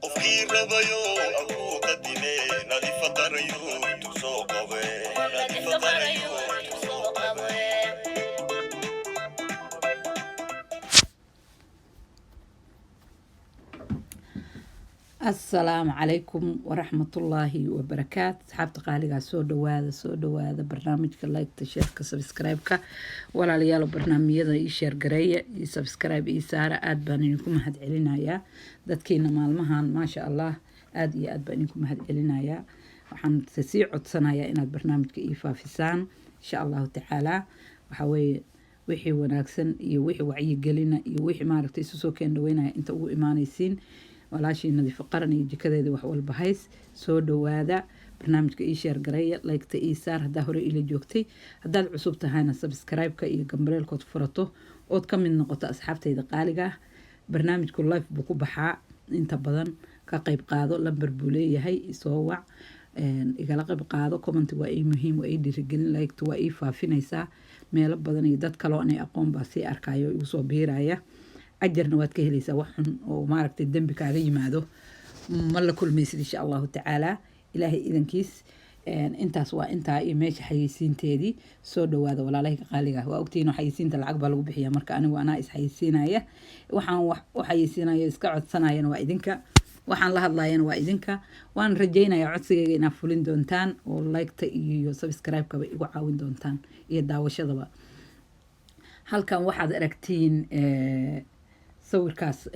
Qofkii rabayo akuu qadime, Nadiifa qarayo soo qabe, Nadiifa qarayo soo qabe. Asalaamu calaykum waraxmatullaahi wabarakaat. Asxaabta qaaligaa, soo dhawaada, soo dhawaada. Barnaamijka liketa, shareka, subscribe-ka, walaalayaal, barnaamijyada ii share gareeya iyo subscribe ii saara. Aada baan idinku mahad celinayaa dadkiina maalmahan, maasha Allah, aada iyo aad baan idinku mahad celinayaa. Waxaan sii codsanayaa inaad barnaamijka ii faafisaan, insha Allahu tacaala. Waxaa weeye wixii wanaagsan iyo wixii wacyigelina iyo wixii maaragtay isu soo keen dhaweynaya inta ugu imaanaysiin walaashii Nadiifo Qaran iyo jikadeedii wax walba hays. Soo dhawaada, barnaamijka ii share gareeya, liketa ii saar haddaa hore ila joogtay. Haddaad cusub tahayna, subscribe-ka iyo gambaleelkood furato ood ka mid noqoto asxaabtayda qaaliga ah. Barnaamijku live buu ku baxaa inta badan, ka qayb qaado. Lamber buu leeyahay, soo wac, igala qayb qaado. Comment waa ii muhiim, waa ii dhiirigelin. Liketa waa ii faafinaysaa meelo badan iyo dad kaloo inay aqoon baa sii arkayo, igu soo biiraya. Ajarna waad ka helaysaa, wax xun oo maaragtay dembi kaaga yimaado ma la kulmaysid, insha Allahu tacaala, Ilaahay idankiis. Intaas waa intaa iyo meesha xayeysiinteedii. Soo dhawaada, walaalahayga qaaliga ah. Waa ogtihiin oo xayeysiinta lacag baa lagu bixiya. Marka anigu anaa is xayeysiinaya. Waxaan wax u xayeysiinaya, iska codsanayana waa idinka, waxaan la hadlayana waa idinka. Waan rajaynayaa codsigayga inaad fulin doontaan oo liketa iyo subscribe-kaba igu caawin doontaan iyo daawashadaba. Halkan waxaad aragtiin sawirkaas,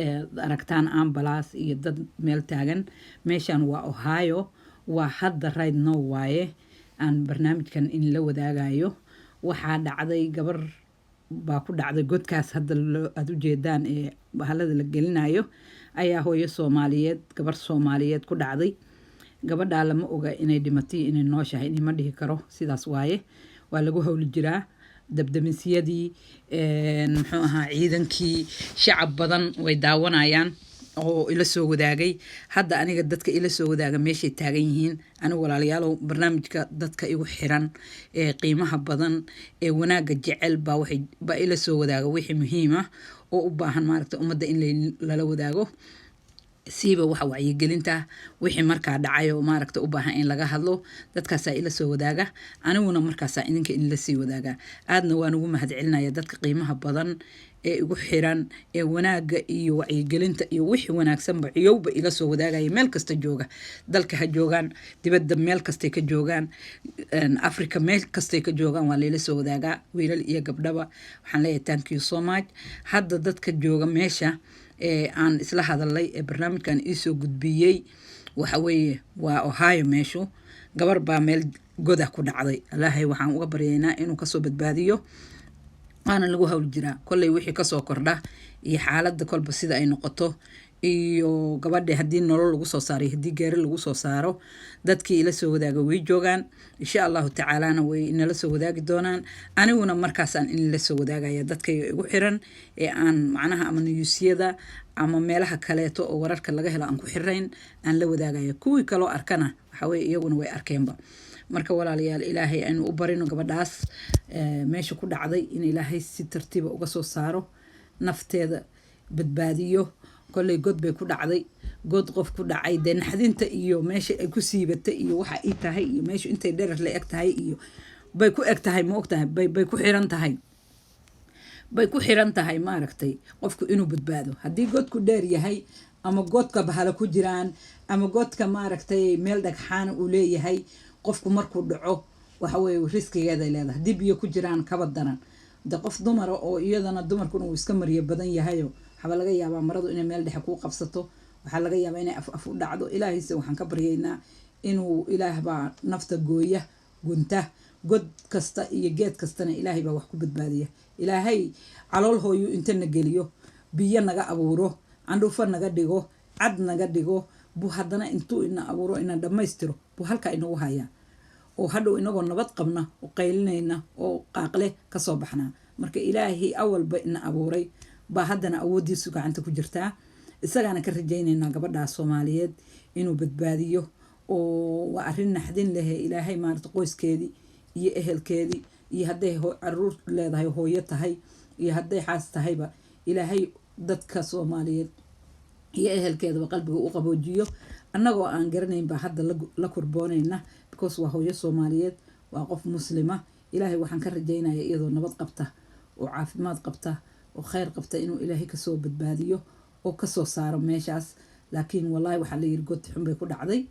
aragtaan ambulance iyo dad meel taagan. Meeshan waa Ohio, waa hadda right now waaye aan barnaamijkan in la wadaagayo. Waxaa dhacday, gabar baa ku dhacday godkaas hadda aada ujeedaan ee bahalada la gelinayo, ayaa hooyo Soomaaliyeed, gabar Soomaaliyeed ku dhacday. Gabadhaa lama oga inay dhimatay, inay nooshahay, inima dhihi karo. Sidaas waaye, waa lagu howli jiraa. Dabdamisyadii, muxuu ahaa, ciidankii, shacab badan way daawanayaan oo ila soo wadaagay. Hadda aniga dadka ila soo wadaaga meeshay taagan yihiin. Anigu, walaalayaalow, barnaamijka dadka igu xiran ee qiimaha badan ee wanaagga jecel baa waxay baa ila soo wadaaga wixii muhiim ah oo u baahan maaragta ummadda in lala wadaago, siiba waxa wacyigelinta, wixii markaa dhacay oo maaragta u baahan in laga hadlo. Dadkaasaa ila soo wadaaga, aniguna markaasaa idinka inla sii wadaaga. Aadna waan ugu mahadcelinaya dadka qiimaha badan ee igu xiran ee wanaagga iyo wacyigelinta iyo wixii wanaagsanba ciyowba ila soo wadaagaya. Meel kasta jooga, dalka ha joogaan, dibadda meel kastay ka joogaan, Africa meel kastay ka joogaan, waa layla soo wadaagaa, wiilal iyo gabdhaba. Waxaan leeyahay thank you so much. Hadda dadka jooga meesha ee aan isla hadalay ee barnaamijkan iisoo gudbiyey, waxa weeye waa Ohio meeshu. Gabar baa meel goda ku dhacday. Ilaahay waxaan uga baryaynaa inuu kasoo badbaadiyo, waana lagu hawl jiraa. Kolley wixii kasoo kordha iyo xaaladda kolba sida ay noqoto iyo gabadhi haddii nolol lagu soo saaro iyo haddii gaari lagu soo saaro, dadkii ila soo wadaaga way joogaan, insha Allahu tacaalana way inala soo wadaagi doonaan. Aniguna markaasaan inla soo wadaagaya dadkayga igu xiran ee aan macnaha ama newsyada ama meelaha kaleeto oo wararka laga helo aan ku xirayn aan la wadaagaya. Kuwii kaloo arkana, waxaweye, iyaguna way arkeenba. Marka walaalayaal, Ilaahay aynu u barino gabadhaas meesha ku dhacday in Ilaahay si tartiiba uga soo saaro, nafteeda badbaadiyo. Kolley god bay ku dhacday. God qof ku dhacay dee naxdinta iyo meesha ay ku siibatay iyo waxa ay tahay iyo meeshu intay dherer la eg tahay iyo bay ku eg tahay, ma og tahay, bay ku xiran tahay, bay ku xiran tahay maaragtay qofku inuu badbaado. Haddii godku dheer yahay ama godka bahalo ku jiraan ama godka maaragtay meel dhagxaana uu leeyahay, qofku markuu dhaco waxa weeye riskigeeday leedahay. Haddii biyo ku jiraan, kaba daran. De qof dumara oo iyadana dumarkuna uu iska maryo badan yahayo, waxaaba laga yaabaa maradu inay meel dhexe kuu qabsato, waxaa laga yaabaa inay af af u dhacdo. Ilaahayse waxaan ka baryaynaa inuu, Ilaah baa nafta gooya, gunta god kasta iyo geed kastana Ilaahay baa wax ku badbaadiya. Ilaahay calool hooyu inta na geliyo, biyo naga abuuro, candhuufo naga dhigo, cad naga dhigo, buu haddana intuu ina abuuro, ina dhammaystiro, buu halkaa inagu hayaa oo hadhow inagoo nabad qabna oo qaylinayna oo qaaqle kasoo baxnaa. Marka Ilaahay awalba ina abuuray baa haddana awooddiisu gacanta ku jirtaa. Isagaana ka rajaynaynaa gabadhaa Soomaaliyeed inuu badbaadiyo, oo waa arrin naxdin lehe. Ilaahay maarata qoyskeedii iyo ehelkeedii iyo hadday caruur leedahay, hooyo tahay, iyo hadday xaas tahayba, Ilaahay dadka Soomaaliyeed. Iyo ehelkeedaba qalbiga u qaboojiyo. Annagoo aan garanayn baa hadda la kurboonayna, because waa hooyo Soomaaliyeed, waa qof Muslima. Ilaahay waxaan ka rajaynaya iyadoo nabad qabta oo caafimaad qabta oo kheyr qabta inuu Ilaahay kasoo badbaadiyo oo kasoo saaro meeshaas. Laakiin wallaahi, waxaa la yiri god xun bay ku dhacday.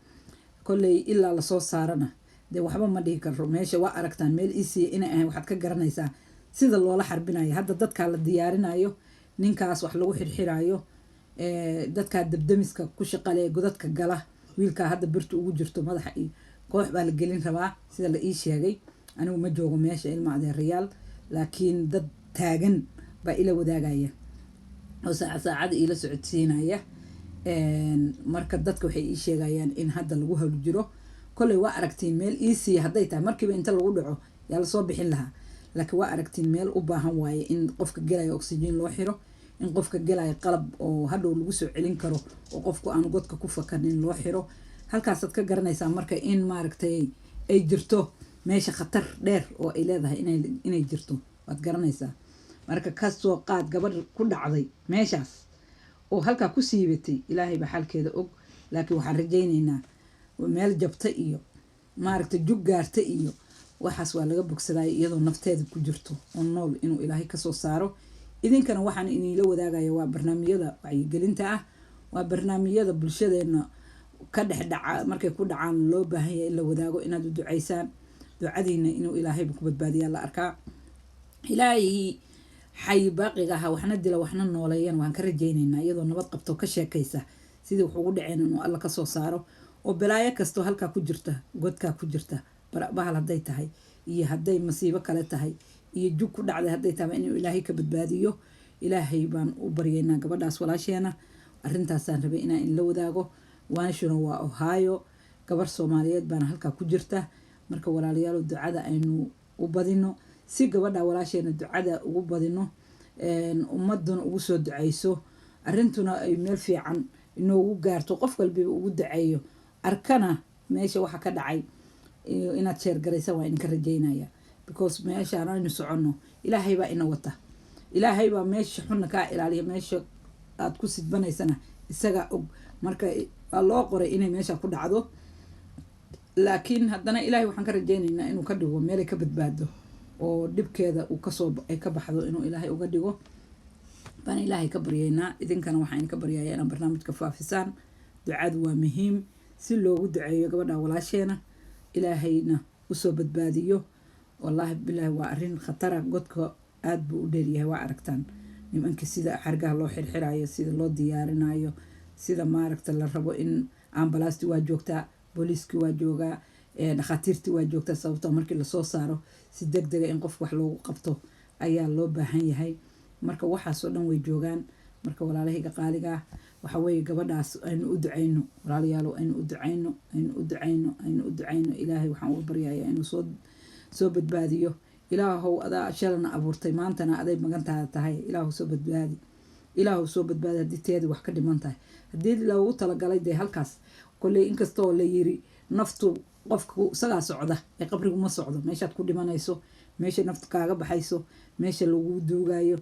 Kolley ilaa lasoo saarana dee waxba ma dhihi karo. Meesha waa aragtaan, meel isiiya inay ahayn waxaad ka garanaysaa sida loola xarbinayo. Hadda dadkaa la diyaarinayo, ninkaas wax lagu xirxirayo, dadkaa dabdamiska ku shaqale, godadka gala, wiilkaa hadda birta ugu jirto madaxa iyo koox baa la gelin rabaa, sida la ii sheegay. Anigu ma joogo meesha, ilma adeerayaal, laakiin dad taagan baa ila wadaagaya oo saacad saacada iila socodsiinaya. Marka dadka waxay ii sheegayaan in hadda lagu hawl jiro. Kolley waa aragtiin, meel iisiiya hadday tahay markiiba inta lagu dhaco yaa lasoo bixin lahaa. Laakiin waa aragtiin, meel u baahan waaye in qofka gelayo oxygen loo xiro, in qofka gelayo qalab oo hadhow lagu soo celin karo oo qofku aanu godka ku fakanin loo xiro. Halkaasaad ka garanaysaa marka in maaragtay ay jirto meesha khatar dheer oo ay leedahay inay jirto, waad garanaysaa. Marka kasoo qaad gabadh ku dhacday meeshaas oo halkaa ku siibatay, Ilaahay baa xaalkeeda og. Laakiin waxaan rajaynaynaa meel jabta iyo maaragtay jug gaarta iyo waxaas waa laga bogsadaya, iyadoo nafteeda ku jirto oo nool inuu Ilaahay kasoo saaro. Idinkana waxaan iniila wadaagaya waa barnaamijyada wacyigelinta ah, waa barnaamijyada bulshadeena ka dhex dhaca. Markay ku dhacaan loo baahan yahay in la wadaago, inaad u ducaysaan. Ducadiina inuu Ilaahayba ku badbaadiyaa la arkaa. Ilaahay xay baaqiga ahaa, waxna dila waxna nooleeyana, waan ka rajaynaynaa iyadoo nabad qabto, ka sheekaysa sidii wax ugu dhaceen, inuu Alla kasoo saaro oo balaayo kastoo halkaa ku jirta, godkaa ku jirta, bahal hadday tahay iyo hadday masiibo kale tahay iyo jug ku dhacday hadday tahay, inuu Ilaahay ka badbaadiyo. Ilaahay baan u baryaynaa gabadhaas walaasheena. Arrintaasaan rabay inaan inla wadaago. Waanshuna waa Ohio, gabar Soomaaliyeed baana halkaa ku jirta. Marka walaalayaalo, ducada aynu u badino si gabadha walaasheena ducada ugu badino, ummaduna ugu soo duceyso, arrintuna ay meel fiican inoogu gaarto, qof walbiba ugu duceeyo, arkana meesha waxa ka dhacay. Inaad share garaysa waa idinka rajaynaya, because meeshaan aynu soconno Ilaahay baa ina wata. Ilaahay baa meesha xunna kaa ilaaliya, meesha aad ku sidbanaysana isagaa og. Marka waa loo qoray inay meesha ku dhacdo, laakiin haddana Ilaahay waxaan ka rajaynaynaa inuu ka dhigo meelay ka badbaado oo dhibkeeda uu kasoo ay ka baxdo, inuu Ilaahay uga dhigo baan Ilaahay ka baryaynaa. Idinkana waxaan idinka baryayaa inaad barnaamijka faafisaan. Ducadu waa muhiim si loogu duceeyo gabadha walaasheena, Ilaahayna usoo badbaadiyo. Wallaahi bilaahi, waa arrin khatara. Godka aada buu u dheeryahay. Waa aragtaan nimanka sida xargaha loo xirxirayo, sida loo diyaarinayo, sida maaragta la rabo in ambalaasti waa joogtaa, booliiskii waa joogaa, dhakhaatiirtii waa joogtaa, sababtoo markii lasoo saaro si deg dega in qofka wax loogu qabto ayaa loo baahan yahay. Marka waxaasoo dhan way joogaan. Marka walaalahayga qaaliga ah, waxa weeye gabadhaas aynu u ducayno. Walaalayaalo, aynu u ducayno, aynu u ducayno, aynu u ducayno. Ilaahay waxaan uga baryayaa inuu soo badbaadiyo. Ilaahow, adaa shalana abuurtay, maantana aday magantaada tahay. Ilaahow soo badbaadi, Ilaahow soo badbaadi. Haddii teedii wax ka dhiman tahay, haddii loogu talagalay dee halkaas kolley, inkastoo la yiri naftu qofku isagaa socda ee qabrigu ma socdo, meeshaad ku dhimanayso, meesha naftu kaaga baxayso, meesha lagu duugayo,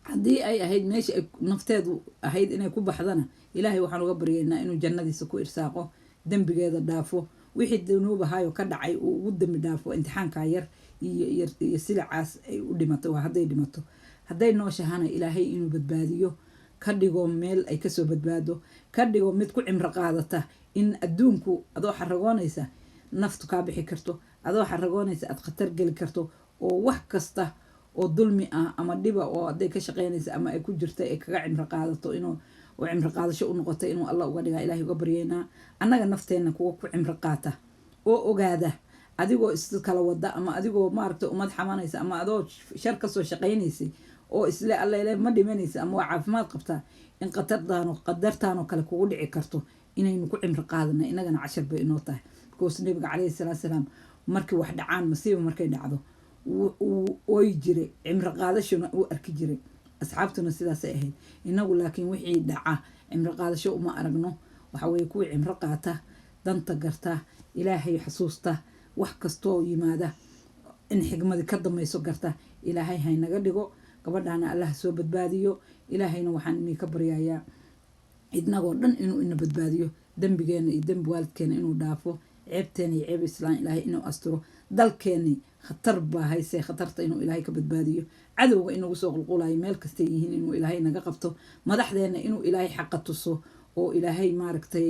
haddii ay ahayd meesha ay nafteedu ahayd inay ku baxdana, Ilaahay waxaan uga baryaynaa inuu jannadiisa ku irsaaqo, dembigeeda dhaafo, wixii dunuub ahaayo ka dhacay uu ugu dembi dhaafo. Imtixaankaa yar iyo silicaas ay u dhimato waa hadday dhimato. Hadday nooshahana, Ilaahay inuu badbaadiyo, ka dhigo meel ay kasoo badbaado, ka dhigo mid ku cimro qaadata in adduunku adoo xaragoonaysa naftu kaa bixi karto, adoo xaragoonaysa aad khatar geli karto, oo wax kasta oo dulmi ah ama dhiba oo hadday ka shaqeynaysa ama ay ku jirta ay kaga cimro qaadato, inuu oo cimro qaadasho u noqota inuu Alla uga dhigaa Ilahay uga baryeynaa. Annaga nafteenna kuwa ku cimro qaata oo ogaada, adigoo is kala wada ama adigoo maaragtay ummad xamanaysa ama adoo shar kasoo shaqaynaysay oo isle allele ma dhimanaysa ama waa caafimaad qabtaa, in qatartaano qadartaanoo kale kugu dhici karto, inaynu ku cimro qaadana inagana cashar bay inoo tahay. Because Nabiga calayhi salaatu salaam markii wax dhacaan, masiiba markay dhacdo, wuu ooyi jiray, cimro qaadashona uu arki jiray. Asxaabtuna sidaasay ahayd. Inagu laakiin wixii dhaca cimro qaadasho uma aragno. Waxa weeye kuwii cimro qaata, danta garta, Ilaahay xasuusta, wax kastoo yimaada in xigmadi ka dambayso garta, Ilaahay haynaga dhigo. Gabadhaana Allah soo badbaadiyo. Ilaahayna waxaan idinka baryayaa. Idnagoo dhan inuu ina badbaadiyo, dembigeena iyo dembi waalidkeena inuu dhaafo, ceebteena iyo ceeb islaan Ilaahay inuu asturo, dalkeeni khatar baa haysee khatarta inuu Ilaahay ka badbaadiyo, cadowga inagu soo qulqulayo meel kastay yihiin inuu Ilaahay naga qabto, madaxdeena inuu Ilaahay xaqa tuso oo Ilaahay maaragtay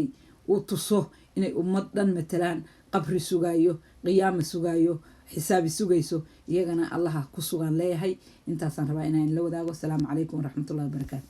uu tuso inay ummad dhan matalaan, qabri sugaayo, qiyaama sugaayo, xisaabi sugayso, iyagana Allaha ku sugaan leeyahay. Intaasaan rabaa inaan la wadaago. Asalaamu calaykum waraxmatullahi wabarakaatu.